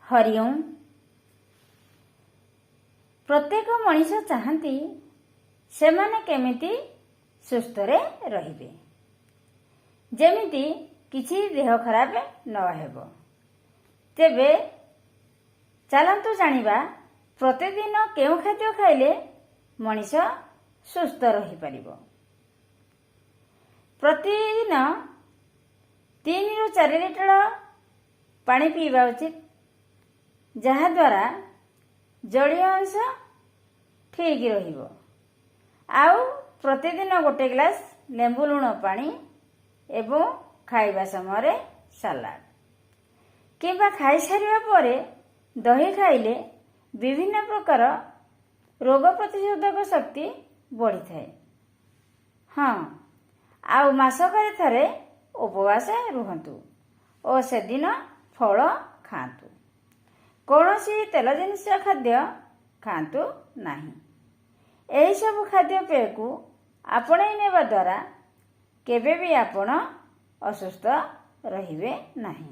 ହରିଓମ୍। ପ୍ରତ୍ୟେକ ମଣିଷ ଚାହାନ୍ତି ସେମାନେ କେମିତି ସୁସ୍ଥରେ ରହିବେ, ଯେମିତି କିଛି ଦେହ ଖରାପ ନ ହେବ। ତେବେ ଚାଲନ୍ତୁ ଜାଣିବା, ପ୍ରତିଦିନ କେଉଁ ଖାଦ୍ୟ ଖାଇଲେ ମଣିଷ ସୁସ୍ଥ ରହିପାରିବ। ପ୍ରତିଦିନ 3ରୁ 4 ଲିଟର ପାଣି ପିଇବା ଉଚିତ, ଯାହାଦ୍ୱାରା ଜଳୀୟ ଅଂଶ ଠିକ୍ ରହିବ। ଆଉ ପ୍ରତିଦିନ ଗୋଟେ ଗ୍ଲାସ୍ ଲେମ୍ବୁ ଲୁଣ ପାଣି ଏବଂ ଖାଇବା ସମୟରେ ସାଲାଡ଼ କିମ୍ବା ଖାଇସାରିବା ପରେ ଦହି ଖାଇଲେ ବିଭିନ୍ନ ପ୍ରକାର ରୋଗ ପ୍ରତିଶୋଧକ ଶକ୍ତି ବଢ଼ିଥାଏ। ହଁ, ଆଉ ମାସକରେ ଥରେ ଉପବାସ ରୁହନ୍ତୁ ଓ ସେଦିନ ଫଳ ଖାଆନ୍ତୁ। କୌଣସି ତେଲ ଜିନିଷ ଖାଦ୍ୟ ଖାଆନ୍ତୁ ନାହିଁ। ଏହିସବୁ ଖାଦ୍ୟପେୟକୁ ଆପଣେଇ ନେବା ଦ୍ୱାରା କେବେ ବି ଆପଣ ଅସୁସ୍ଥ ରହିବେ ନାହିଁ।